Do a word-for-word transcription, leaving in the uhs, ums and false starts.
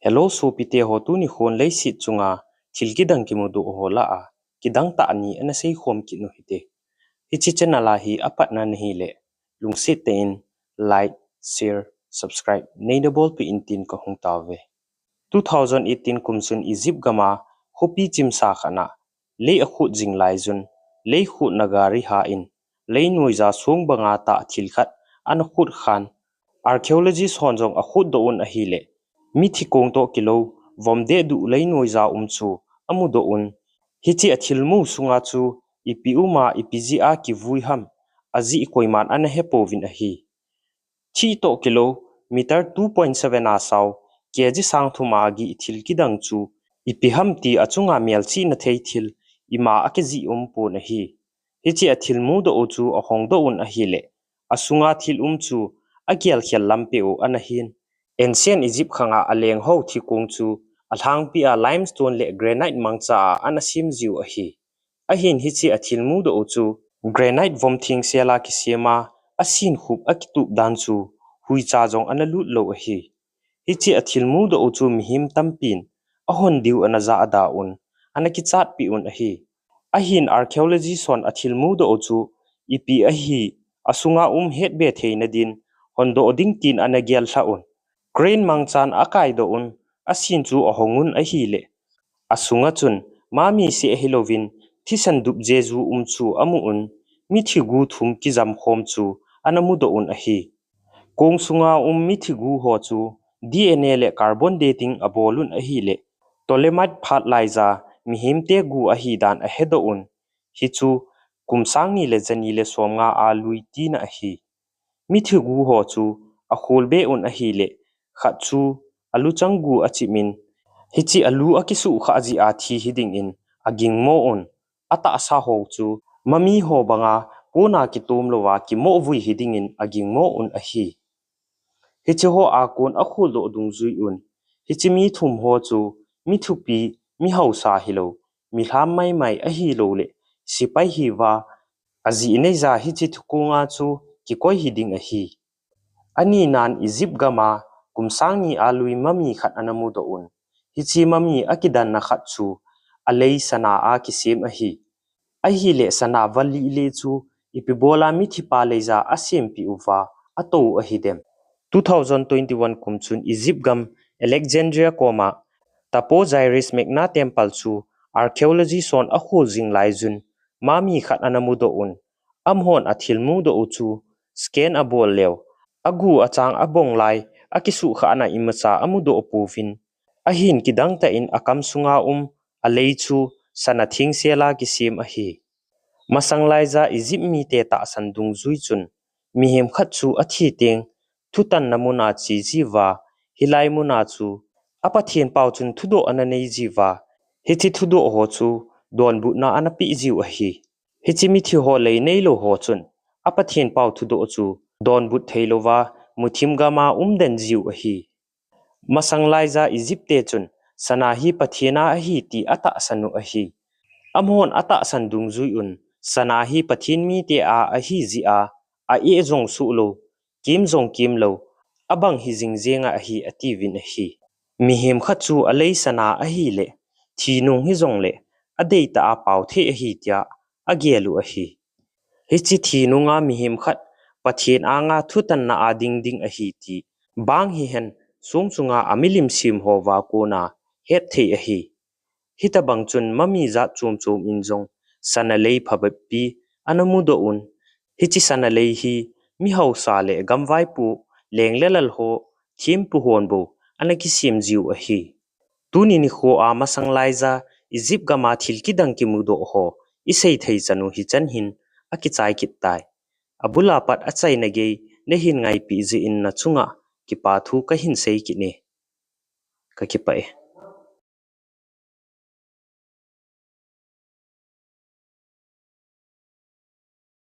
Hello sopite ho, tuni khon leiset chunga thil kidang kimudoh ho lah a kidang tah ni ana seikhom kit u hite. Hiche channel a hi apatna nahi le lungset tah in like, share, subscribe neina bolpeh in tin kahung tauve. Two thousand eighteen kum chun Egypt gam a khopi chimsa khat a lei akhut jing lai chun, lei khutna gari ha in lei noija song banga tah thil khat ana khut khan, archaeologist hon jong akhutdoh un ahile, mithi kong toh kilou, vom dehduh lei noija um chu amudoh un. Hiche athilmu sunga chu ipi um a, ipi jeh a kivui ham, ajeh koiman ana hepouvin ahi. Thih toh kilou, meter two point seven a sao, K G sang thum a gih thil kidang chu ipi ham ti achunga melchihna thei thil ima akijih umpon ahi. Hiche athilmu doh u chu ahongdoh un ahile, asunga thil um chu agelkhel lampeh u ana hin. Ancient Egypt khanga aleng ho thikong chu alhangpi a limestone le granite mangcha a ana sem jiu ahi. Ahin hiche athilmu doh u chu granite vom thengsel a kisem a, asin khup akitup dan chu huicha jong ana lut lou ahi. Hiche athilmu doh u chu mihem tampin ahon diu ana jahda un, ana kichatpeh un ahi. Ahin archaeologist hon athilmu doh u chu ipi ahi, asunga um hetbe theina din hondoh ding tin ana gel lhah un. Crane mangchan akaidoh un, asin chu ahong un ahile, asunga chun mummy seh ahilouvin thisan dup jeju um chu amu un, mithi gu thum kijamkhom chu ana mudoh un ahi. Kong sunga um mithi gu ho chu D N A le carbon dating abol un ahile, Ptolemaic phat laija mihemte gu ahidan ahedoh un. Hichu kum sang ni le jani le somnga a lui tina ahi. Mithi gu ho chu akholbe un ahile, khat chu aluchang gu achim in, hiche alu akisuhkhah jeh a thi hiding in agingmo un, atahsa ho chu mummy ho banga kona kitom louva kimoh vui hiding in agingmo un ahi. Hiche ho a kon akholdoh dungjui un, hiche mi thum ho chu mi thupi, mi haosa hilou, mi lham maimai ahilouleh sepai hiuva, ajeh neija hiche thukonga chu kikoi hiding ahi. Aninan Egypt gam a kum sang ni a lui mummy khat ana mudoh un. Hiche mummy akidanna khat chu alei sana a kisem ahi. Ahile sana val lih le chu ipi bol a mithipa leija asempeh uva atou ahidem? Two thousand twenty-one kum chun Egypt gam Alexandria koma Tapo Ziris Magna Temple chu archaeologist hon akhol jing lai chun mummy khat ana mudoh un. Amahon athilmu doh u chu scan abol leu, agu achang abong lai akisuhkhahna imacha amudoh pouvin, ahin kidang tah in akam sunga um alei chu sana thengsel a kisem ahi. Masang laija Egypt mite tahsan dungjui chun mihem khat chu athi teng thutanna muna che jiuva, hilai muna chu a Pathen pau chun thudoh ana nei jiuva, hiche thudoh ho chu donbutna ana peh jiu ahi. Hiche mithi ho lei neilou ho chun a Pathen pau thudoh chu donbut theilouva muthim gam a umden jiu ahi. Masang laija Egypt te chun sana hi Pathen a ahi ti atahsan u ahi. Amahon atahsan dungjui un sana hi Pathen mite a ahi jeh a, a-eh jong sohlou, kem jong kemlou, abang hijing jenga ahi atiuvin ahi. Mihem khat chu alei sana ahile, thi nung hijongle, adeitah a pao thei ahi tia agel u ahi. Hiche thi nunga mihem khat Pathen anga thutanna a ding ding ahi ti bang hihen songchunga amilim sem houva kona hetthei ahi. Hitobang chun mummy jat chom chom in jong sana lei phabep pi ana mudoh un. Hiche sana lei hi mihaosa le gamvaipo, leng le lal ho, thempu hon bou ana kisem jiu ahi. Tuni nikho a masang laija Egypt gam a thil kidang kimudoh ho isei thei chan u hichan hin akichai kit tai. Abul a pat achaina gei nahin ngaipeh jeh in nachunga kipathu kahin sei kit e. Kakipah e.